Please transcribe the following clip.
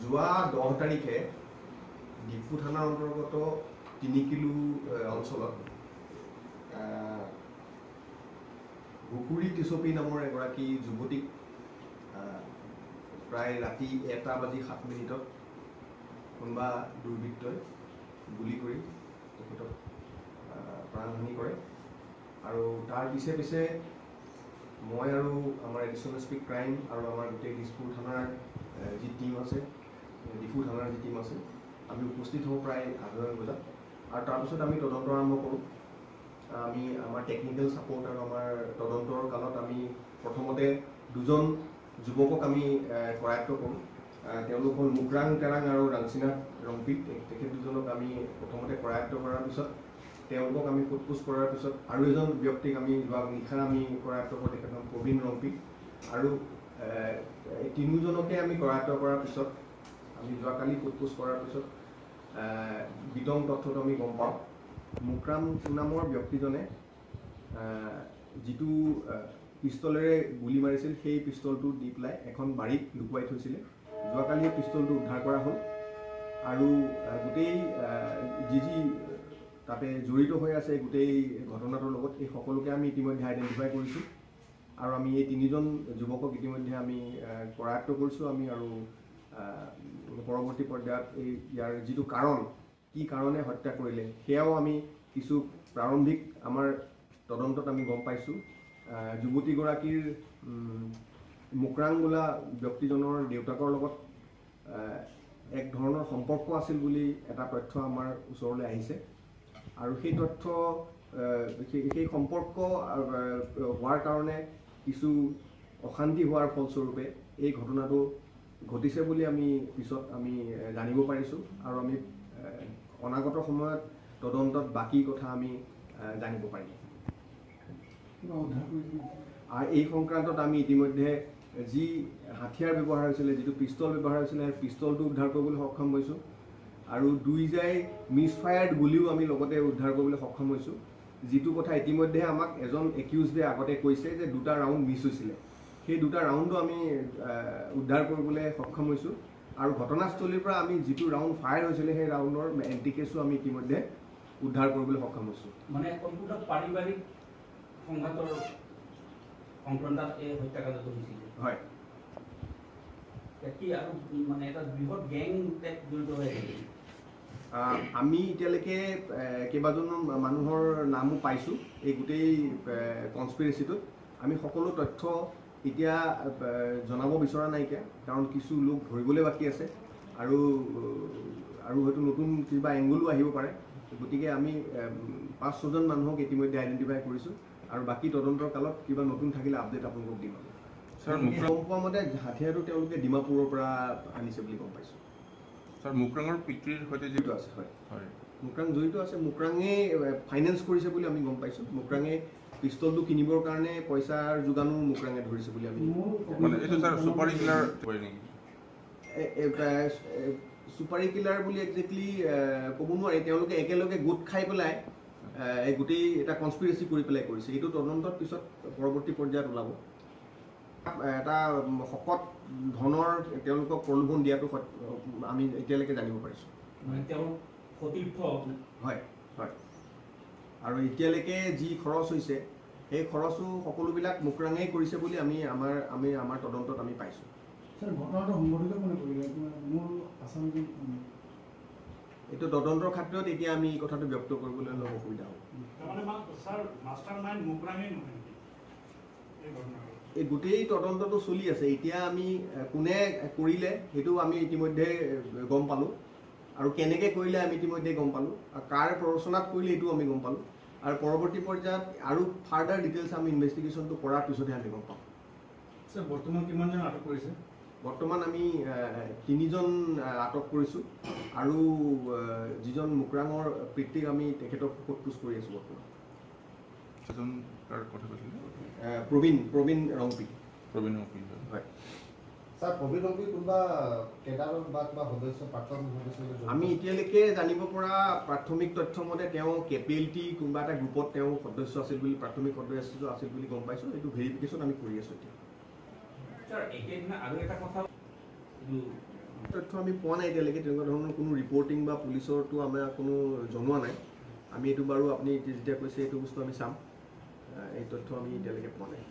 যোৱা 10 তাৰিখে ডিফু থানাৰ অন্তৰ্গত 3 কিলো অঞ্চলত ঘুকুৰি টিচপি নামৰ এগৰাকী যুৱতীক প্ৰায় ৰাতি 1:07 কোনোবা দুৰ্বৃত্তই গুলি কৰি তেখেতক প্ৰাণহানি কৰে। আৰু তাৰ পিছে পিছে মই আৰু আমাৰ এডিশ্যনেল এছ পি ক্ৰাইম আৰু আমাৰ গোটেই দিছপুৰ থানাৰ যি টীম আছে, ডিফু থানাৰ যি টীম আছে, আমি উপস্থিত হওঁ প্ৰায় 8:30 বজাত। আৰু তাৰপিছত আমি তদন্ত আৰম্ভ কৰোঁ। আমি আমাৰ টেকনিকেল ছাপৰ্ট আৰু আমাৰ তদন্তৰ কালত আমি প্ৰথমতে দুজন যুৱকক আমি কৰায়ত্ব কৰোঁ। তেওঁলোক হ'ল মুকৰাং তেৰাং আৰু ৰাংচিনাথ ৰংপি। তেখেত দুজনক আমি প্ৰথমতে কৰায়ত্ব কৰাৰ পিছত তেওঁলোকক আমি সোধ-পোছ কৰাৰ পিছত আৰু এজন ব্যক্তিক আমি যোৱা নিশা আমি কৰায়ত্ব কৰোঁ, তেখেতৰ নাম প্ৰবীণ ৰংপি। আৰু এই তিনিওজনকে আমি কৰায়ত্ব কৰাৰ পিছত আমি যোৱাকালি সোধ-পোছ কৰাৰ পিছত বিতং তথ্যটো আমি গম পাওঁ। মুকৰাম নামৰ ব্যক্তিজনে যিটো পিষ্টলেৰে গুলি মাৰিছিল, সেই পিষ্টলটো দি পেলাই এখন বাৰীত লুকুৱাই থৈছিলে। যোৱাকালি সেই পিষ্টলটো উদ্ধাৰ কৰা হ'ল আৰু গোটেই যি যি তাতে জড়িত হৈ আছে গোটেই ঘটনাটোৰ লগত, এই সকলোকে আমি ইতিমধ্যে আইডেণ্টিফাই কৰিছোঁ। আৰু আমি এই তিনিজন যুৱকক ইতিমধ্যে আমি কৰায়ত্ব কৰিছোঁ। আমি আৰু পৰৱৰ্তী পৰ্যায়ত এই ইয়াৰ যিটো কাৰণ, কি কাৰণে হত্যা কৰিলে, সেয়াও আমি কিছু প্ৰাৰম্ভিক আমাৰ তদন্তত আমি গম পাইছোঁ। যুৱতীগৰাকীৰ মুকৰাং বোলা ব্যক্তিজনৰ দেউতাকৰ লগত এক ধৰণৰ সম্পৰ্ক আছিল বুলি এটা তথ্য আমাৰ ওচৰলৈ আহিছে। আৰু সেই তথ্য সেই সম্পৰ্ক হোৱাৰ কাৰণে কিছু অশান্তি হোৱাৰ ফলস্বৰূপে এই ঘটনাটো ঘটিছে বুলি আমি পিছত আমি জানিব পাৰিছোঁ। আৰু আমি অনাগত সময়ত তদন্তত বাকী কথা আমি জানিব পাৰিম। আৰু এই সংক্ৰান্তত আমি ইতিমধ্যে যি হাথিয়াৰ ব্যৱহাৰ হৈছিলে, যিটো পিষ্টল ব্যৱহাৰ হৈছিলে, সেই পিষ্টলটো উদ্ধাৰ কৰিবলৈ সক্ষম হৈছোঁ। আৰু দুই জাই মিছফায়াৰ্ড গুলিও আমি লগতে উদ্ধাৰ কৰিবলৈ সক্ষম হৈছোঁ। যিটো কথা ইতিমধ্যে আমাক এজন একিউজডে আগতে কৈছে যে দুটা ৰাউণ্ড মিছ হৈছিলে, সেই দুটা ৰাউণ্ডো আমি উদ্ধাৰ কৰিবলৈ সক্ষম হৈছোঁ। আৰু ঘটনাস্থলীৰ পৰা আমি যিটো ৰাউণ্ড ফায়াৰ হৈছিলে, সেই ৰাউণ্ডৰ এণ্টি কেছো আমি ইতিমধ্যে উদ্ধাৰ কৰিবলৈ সক্ষম হৈছোঁ। মানে সম্পূৰ্ণ পাৰিবাৰিক সংঘাতৰ সংক্ৰান্তত এই হত্যাকাণ্ডটো হৈছিল। হয়। কি আৰু মানে এটা বৃহৎ গেং জড়িত হৈ আছে। আমি এতিয়ালৈকে কেইবাজনো মানুহৰ নামো পাইছোঁ এই গোটেই কনস্পিৰেচিটোত। আমি সকলো তথ্য এতিয়া জনাব বিচৰা নাইকিয়া, কাৰণ কিছু লোক ধৰিবলৈ বাকী আছে আৰু আৰু হয়তো নতুন কিবা এংগলো আহিব পাৰে। গতিকে আমি 5-6জন মানুহক ইতিমধ্যে আইডেণ্টিফাই কৰিছোঁ আৰু বাকী তদন্তৰ কালত কিবা নতুন থাকিলে আপডেট আপোনালোকক দিম। গম পোৱা মতে হাথিয়াৰটো তেওঁলোকে ডিমাপুৰৰ পৰা আনিছে বুলি গম পাইছোঁ। ছাৰ, মুকৰাঙৰ পিতৃৰ সৈতে জড়িত আছে। হয় হয়, মুকৰাং জড়িত আছে। মুকৰাঙে ফাইনেন্স কৰিছে বুলি আমি গম পাইছোঁ। মুকৰাঙে পিষ্টলটো কিনিবৰ কাৰণে পইচাৰ যোগানো মুকৰাঙে ধৰিছে বুলি আমি। মানে এইটো ছাৰ চুপাৰী কিলাৰ নেকি? চুপাৰী কিলাৰ বুলি একজেক্টলি ক'ব নোৱাৰি। তেওঁলোকে একেলগে গোট খাই পেলাই এই গোটেই এটা কনস্পিৰেচি কৰি পেলাই কৰিছে। এইটো তদন্তৰ পিছত পৰৱৰ্তী পৰ্যায়ত ওলাব। এটা শকত ধনৰ তেওঁলোকক প্ৰলোভন দিয়াটো আমি এতিয়ালৈকে জানিব পাৰিছোঁ। হয় হয়। আৰু এতিয়ালৈকে যি খৰচ হৈছে, সেই খৰচো সকলোবিলাক মুকৰাঙেই কৰিছে বুলি আমি আমাৰ আমি আমাৰ তদন্তত আমি পাইছোঁ। এইটো তদন্তৰ ক্ষেত্ৰত এতিয়া আমি এই কথাটো ব্যক্ত কৰিবলৈ অলপ অসুবিধা হ'ব। এই গোটেই তদন্তটো চলি আছে। এতিয়া আমি কোনে কৰিলে সেইটো আমি ইতিমধ্যে গম পালোঁ, আৰু কেনেকৈ কৰিলে আমি ইতিমধ্যে গম পালোঁ, আৰু কাৰ প্ৰৰোচনাত কৰিলে এইটো আমি গম পালোঁ। আৰু পৰৱৰ্তী পৰ্যায়ত আৰু ফাৰ্ডাৰ ডিটেইলছ আমি ইনভেষ্টিগেশ্যনটো কৰাৰ পিছতহে আমি গম পাম। বৰ্তমান কিমানজন আটক কৰিছে? বৰ্তমান আমি 3জন আটক কৰিছোঁ আৰু যিজন মুকৰাঙৰ পিতৃক আমি তেখেতক সোধ-পোছ কৰি আছোঁ বৰ্তমান। প্ৰবীণ প্ৰবীণ ৰংপি। প্ৰবীণ ৰংপি, হয়। ছাৰ, প্ৰবীণ ৰংপি কোনোবা কেডাৰৰ বা কিবা সদস্য, প্ৰাক্তন সদস্য? আমি এতিয়ালৈকে জানিব পৰা প্ৰাথমিক তথ্য মতে তেওঁ KPLT কোনোবা এটা গ্ৰুপত তেওঁ সদস্য আছিল বুলি, প্ৰাথমিক সদস্য আছিল বুলি গম পাইছোঁ। এইটো ভেৰিফিকেশ্যন আমি কৰি আছোঁ এতিয়া। ছাৰ, একেদিনা আৰু এটা কথা এইটো তথ্য আমি পোৱা নাই এতিয়ালৈকে, তেনেকুৱা ধৰণৰ কোনো ৰিপৰ্টিং বা পুলিচৰতো আমাৰ কোনো জনোৱা নাই। আমি এইটো বাৰু আপুনি যেতিয়া কৈছে এইটো বস্তু আমি চাম। এই তথ্য আমি এতিয়ালৈকে পোৱা নাই।